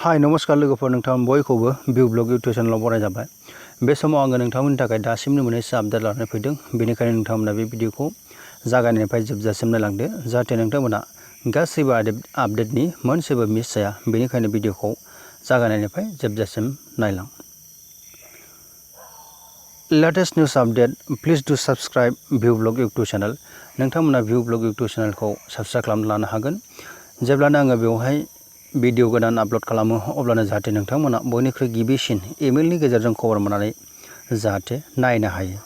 हाय नमस्कार लोगोफोर नोंथां बयखौबो भिउ ब्लग इउटुब चेनेलाव बराय जाबाय। बे समाव आङो नोंथांमोननि थाखाय दासिमनो मोननैसो आपडेट लानानै फैदों। बेनिखायनो नोंथांमोना बे भिडिअखौ जागायनायनिफ्राय जोबजासिम नायलांदो जाहाथे नोंथांमोना गासैबो आपडेटनि मोनसेबो मिस जाया। बेनिखायनो भिडिअखौ जागायनायनिफ्राय जोबजासिम नायलां। लेटेस्ट निउज आपडेट प्लिज डु साबस्क्राइब भिउ ब्लग इउटुब चेनेल। नोंथांमोना भिउ ब्लग इउटुब चेनेलखौ साबस्क्राइब खालामना लानो हागोन। जेब्लानो आङो बेवहाय भिडिअ गोदान आपल'ड खालामो अब्लानो जाहाथे नोंथांमोना बयनिख्रुइ गिबिसिन इमेलनि गेजेरजों खबर मोननानै जाहाथे नायनो हायो।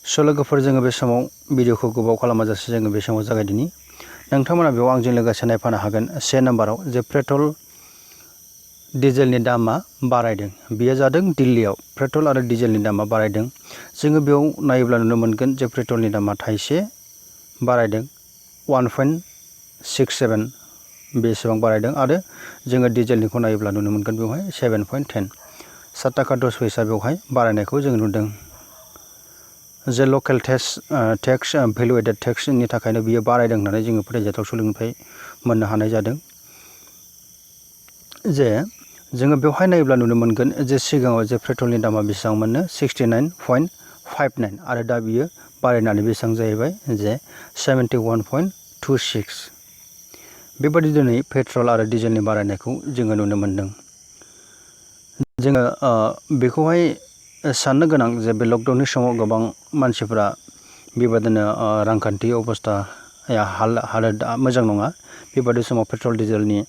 स' लोगोफोर जोङो बे समाव भिडिअखौ गोबाव खालामाजासे जोङो बे समाव जागायदिनि। नोंथांमोना बेयाव आंजों लोगोसे नायफानो हागोन। से नाम्बाराव जे पेट्रल डिजेलनि दामा बारायदों बेयो जादों दिल्लीयाव पेट्रल आरो डिजेलनि दामा बारायदों। जोङो बेयाव नायोब्ला नुनो मोनगोन जे पेट्रलनि दामा थाइसे बारायदों 1.67 बेसेबां बारायदों आरो जोङो डिजेलनिखौ नायोब्ला नुनो मोनगोन बेवहाय 7.10 7 थाखा 10 फैसा बेवहाय बारायनायखौ जों नुदों। जे लकेल टेक्स भेलु एडेड टेक्सनि थाखायनो बियो बारायदों होननानै जोङो फोथायजाथाव सुलुंनिफ्राय मोननो हानाय जादों। जे जोङो बेवहाय नायोब्ला नुनो मोनगोन जे सिगाङाव जे पेट्रलनि दामा बेसेबां मोननो 69.59 आरो दा बियो बारायनानै बेसेबां जाहैबाय जे 71.26। बेबादि दिनै पेट्रल आरो डिजेलनि बारायनायखौ जोङो नुनो मोनदों। जोङो बेखौहाय साननो गोनां जे बे लकडाउननि समाव गोबां मानसिफोरा बेबादिनो रांखान्थि अबस्थाया हालोदा मोजां नङा। बेबादि समाव पेट्रल डिजेलनि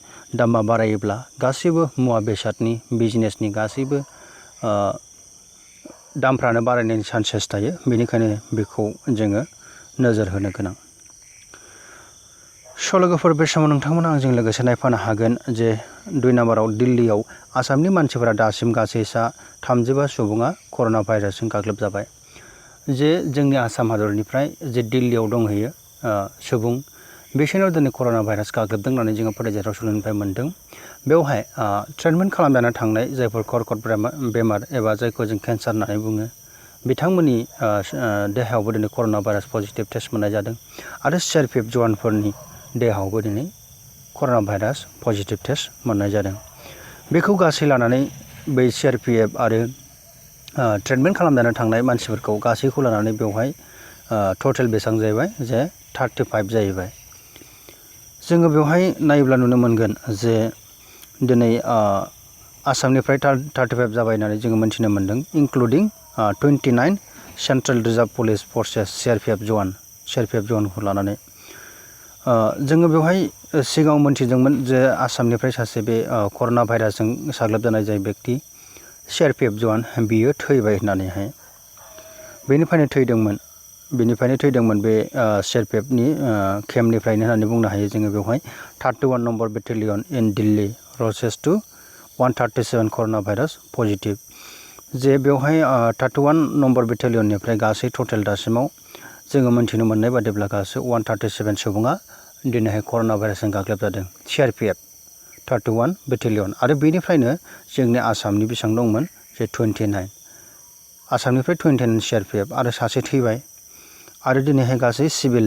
दामा बारायोब्ला गासैबो मुवा बेसादनि बिजनेसनि गासैबो दामफ्रानो बारायनायनि चान्सेस थायो। बेनिखायनो बेखौ जोङो नोजोर होनो गोनां। स' लोगोफोर बे समाव नोंथांमोना आंजों लोगोसे नायफानो हागोन जे 2 नाम्बाराव दिल्लीयाव आसामनि मानसिफोरा दासिम गासै सा 35 सुबुङा कर'ना भाइरासजों गाग्लोबजाबाय। जे जोंनि आसाम हादरनिफ्राय जे दिल्लीयाव दंहैयो सुबुं बिसोरनाव दिनै कर'ना भाइरास गाग्लोबदों होननानै जोङो फोथायजाथाव सुलुंनिफ्राय मोन्दों। बेवहाय ट्रिटमेन्ट खालामजानो थांनाय जायफोर कर्कट बेमार एबा जायखौ जों केन्सार होननानै बुङो बिथांमोननि देहायावबो दिनै कर'ना भाइरास पजिटिभ टेस्ट मोननाय जादों आरो CRPF जवानफोरनि देहायावबो दिनै कर'ना भाइरास पजिटिभ टेस्ट मोननाय जादों। बेखौ गासै लानानै बै CRPF आरो ट्रिटमेन्ट खालामजानो थांनाय मानसिफोरखौ गासैखौ लानानै बेवहाय टटेल बेसेबां जाहैबाय जे 35 जाहैबाय। जोङो बेवहाय नायोब्ला नुनो मोनगोन जे दिनै आसामनिफ्राय 35 जाबाय होननानै जोङो मोनथिनो मोन्दों including 29 central reserve police फर्सेस CRPF जवानखौ लानानै। जोङो बेवहाय सिगाङाव मोनथिदोंमोन जे आसामनिफ्राय सासे बे कर'ना भाइरासजों साग्लोबजानाय जाय बेक्ति CRPF जवान बियो थैबाय होननानैहाय बेनिफ्रायनो थैदोंमोन बे CRPFनि केम्पनिफ्रायनो होननानै बुंनो हायो। जोङो बेवहाय 31 नम्बर बेटेलियन इन दिल्ली रसेस टु 137 कर'ना भाइरास पजिटिभ। जे बेवहाय 31 नम्बर बेटेलियननिफ्राय गासै टटेल दासिमाव जोङो मोनथिनो मोननाय बादिब्ला गासै 137 सुबुङा दिनैहाय कर'ना भाइरासजों गाग्लोबजादों CRPF 31 बेटेलियन आरो बेनिफ्रायनो जोंनि आसामनि बेसेबां दंमोन जे 29 आसामनिफ्राय 29 CRPF आरो सासे थैबाय आरो दिनैहाय गासै सिभिल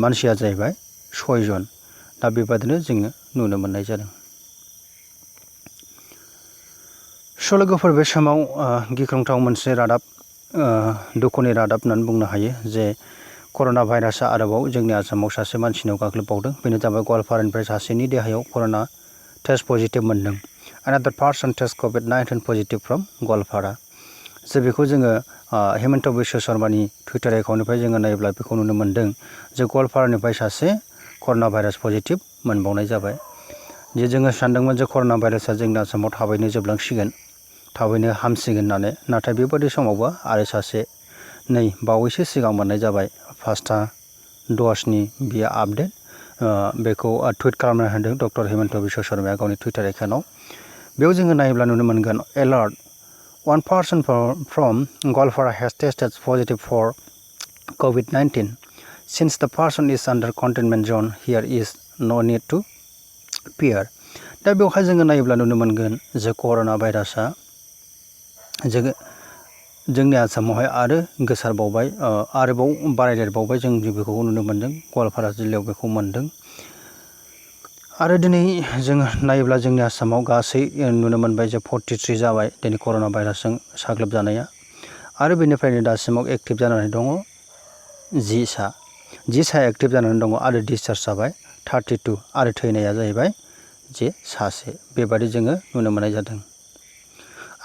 मानसिया जाहैबाय 6 जन। दा बेबादिनो जोङो नुनो मोननाय जादों। स' लोगोफोर बे समाव गिख्रंथाव मोनसे रादाब दुखुनि रादाब होननानै बुंनो हायो जे कर'ना भाइरासआ आरोबाव जोंनि आसामाव सासे मानसिनाव गाग्लोबबावदों। बेनो जाबाय गवालपारानिफ्राय सासेनि देहायाव कर'ना टेस्ट पजिटिभ मोनदों। Another person test COVID-19 positive from Goalpara. जे बेखौ जोङो हेमन्त बिश्व शर्मानि टुइटार एकाउन्टनिफ्राय जोङो नायोब्ला बेखौ नुनो मोन्दों जे गवालपारानिफ्राय सासे कर'ना भाइरास पजिटिभ मोनबावनाय जाबाय। जे जोङो सानदोंमोन जे कर'ना भाइरासआ जोंनि आसामाव थाबैनो जोबलांसिगोन थाबैनो हामसिगोन होननानै, नाथाय बेबादि समावबो आरो सासे नै बावैसो सिगां मोननाय जाबाय 5था द'जनि बियो आपडेट। बेखौ टुइट खालामना होदों डक्टर हेमन्त बिश्व शर्माया गावनि टुइटार एकाउन्टआव। बेयाव जोङो नायोब्ला नुनो मोनगोन alert 1 person from Golfara has tested positive for COVID-19. Since the person is under containment zone, here is no need to fear. दा बेवहाय जोङो नायोब्ला नुनो मोनगोन जे कर'ना भाइरासआ जोंनि आसामावहाय आरो गोसारबावबाय आरोबाव बारायदेरबावबाय जों बेखौ नुनो मोन्दों। गवालपारा जिल्लायाव बेखौ मोन्दों। आरो दिनै जोङो नायोब्ला जोंनि आसामाव गासै नुनो मोनबाय जे 43 जाबाय दिनै कर'ना भाइरासजों साग्लोबजानाया आरो बेनिफ्रायनो दासिमाव एक्टिभ जानानै दङ 10 सा एक्टिभ जानानै दङ आरो डिसचार्ज जाबाय 32 आरो थैनाया जाहैबाय जे सासे बेबादि जोङो नुनो मोननाय जादों।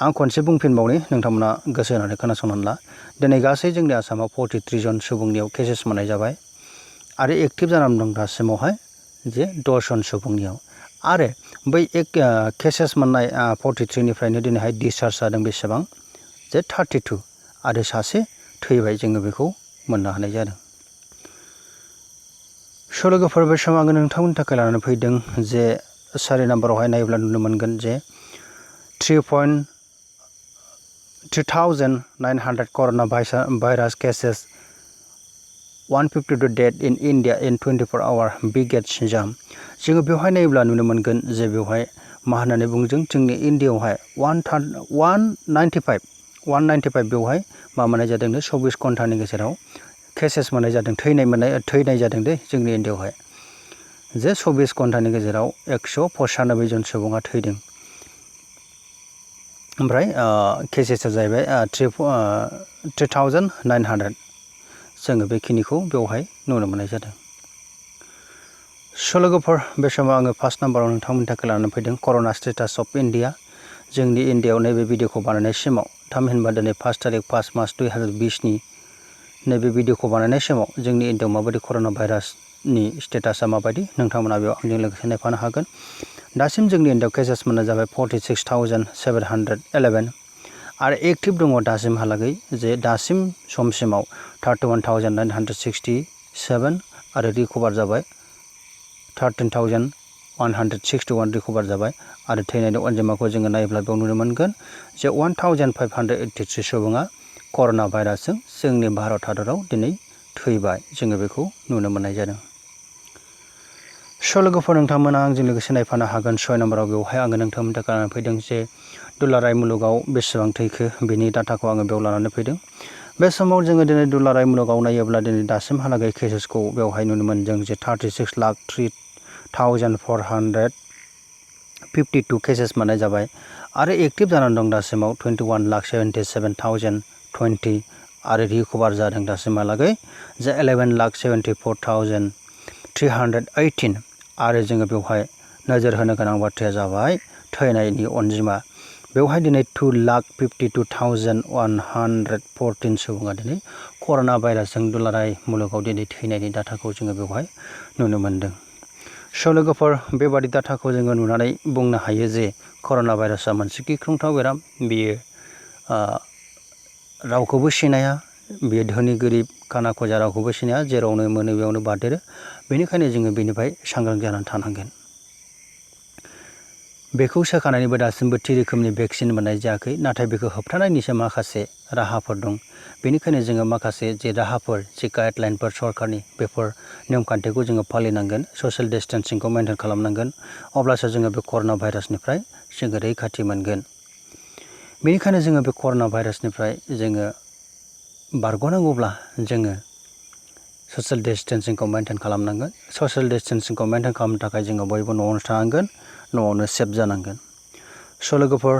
आं खनसे बुंफिनबावनि नोंथांमोना गोसो होनानै खोनासंनानै ला दिनै गासै जोंनि आसामाव 43 जन सुबुंनियाव केसेस मोननाय जाबाय आरो एक्टिभ जानानै दं दासिमावहाय जे 10 जन सुबुंनियाव आरो बै केसेस मोननाय 43 निफ्रायनो दिनैहाय डिसचार्ज जादों बेसेबां जे 32 आरो सासे थैबाय जोङो बेखौ मोननो हानाय जादों। लोगोफोर बे समाव आङो नोंथांमोननि थाखाय लानानै फैदों जे 4 नाम्बारावहाय नायोब्ला नुनो मोनगोन जे 3,900 corona virus cases 152 death in India in 24 hour biggest जाम जोङो बेवहाय नायोब्ला नुनो मोनगोन जे बेवहाय मा होननानै बुंदों जोंनि इन्डियायावहाय 195 बेवहाय मा मोननाय जादों 24 घन्टानि गेजेराव केसेस मोननाय जादों थैनाय जादों दे जोंनि इन्डियायावहाय जे 24 घन्टानि गेजेराव 195 जन सुबुङा थैदों ओमफ्राय केसेसआ जाहैबाय 3,900 जोङो बेखिनिखौ बेवहाय नुनो मोननाय जादों। लोगोफोर बे समाव आङो फार्स्ट नाम्बाराव नोंथांमोननि थाखाय लानानै फैदों कर'ना स्टेटास अफ इन्डिया जोंनि इन्डियायाव नैबे भिडिअखौ बानायनाय समाव थामहिनबा दिनै 5 तारिख 5 मार्च 2020नि नैबे भिडिअखौ बानायनाय समाव जोंनि इन्डियायाव माबायदि कर'ना भाइरासनि स्टेटासा माबायदि नोंथांमोना बेयाव आंजों लोगोसे नायफानो हागोन। दासिम जोंनि इन्डियायाव केसेस मोननाय जाबाय 46,711 आरो एक्टिभ दङ दासिमहालागै जे दासिम समसिमाव 31,967 आरो रिकभार जाबाय 13,161 रिकभार जाबाय आरो थैनायनि अनजिमाखौ जोङो नायोब्ला बेयाव नुनो मोनगोन जे 1,583 सुबुङा कर'ना भाइरासजों जोंनि भारत हादराव दिनै थैबाय जोङो बेखौ नुनो मोननाय जादों। लोगोफोर नोंथांमोना आंजों लोगोसे नायफानो हागोन 6 नाम्बाराव बेवहाय आङो नोंथांमोननि थाखाय लानानै फैदों जे दुलाराय मुलुगाव बेसेबां थैखो बेनि डाटाखौ आङो बेयाव लानानै फैदों। बे समाव जोङो दिनै दुलाराय मुलुगाव नायोब्ला दिनै दासिमहालागै केसेसखौ बेवहाय नुनो मोनदों जे 36,03,452 केसेस मोननाय जाबाय आरो एक्टिभ जानानै दं दासिमाव 21,77,020 आरो रिकभार जादों दासिमहालागै जे 11,74,318 आरो जोङो बेवहाय नोजोर होनो गोनां बाथ्राया जाबाय थैनायनि अनजिमा बेवहाय दिनै 2,52,114 सुबुङा दिनै कर'ना भाइरासजों दुलाराय मुलुगाव दिनै थैनायनि डाटाखौ जोङो बेवहाय नुनो मोनदों। लोगोफोर बेबादि डाटाखौ जोङो नुनानै बुंनो हायो जे कर'ना भाइरासआ मोनसे गिख्रंथाव बेराम बियो रावखौबो सिनाया बियो धोनि गोरिब खाना खजा रावखौबो सिनाया जेरावनो मोनो बेयावनो बारदेरो बेनिखायनो जोङो बेनिफ्राय सांग्रां जानानै थानांगोन। बेखौ सोखानायनिबो दासिमबो थि रोखोमनि भेक्सिन मोननाय जायाखै नाथाय बेखौ होबथानायनिसो माखासे राहाफोर दं बेनिखायनो जोङो माखासे जे राहाफोर जे गाइडलाइनफोर सरकारनि बेफोर नेमखान्थिखौ जोङो फालिनांगोन ससियेल डिस्टेन्सिंखौ मेनटेन खालामनांगोन अब्लासो जोङो बे कर'ना भाइरासनिफ्राय जोङो रैखाथि मोनगोन। बेनिखायनो जोङो बे कर'ना भाइरासनिफ्राय जोङो बारग'नांगौब्ला जोङो ससियेल डिस्टेन्सिंखौ मेनटेन खालामनांगोन ससियेल डिस्टेन्सिंखौ मेनटेन खालामनो थाखाय जोङो बयबो न'आवनो थानांगोन न'आवनो सेफ जानांगोन। लोगोफोर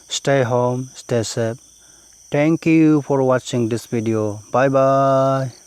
stay home stay safe thank you for watching this video bye bye।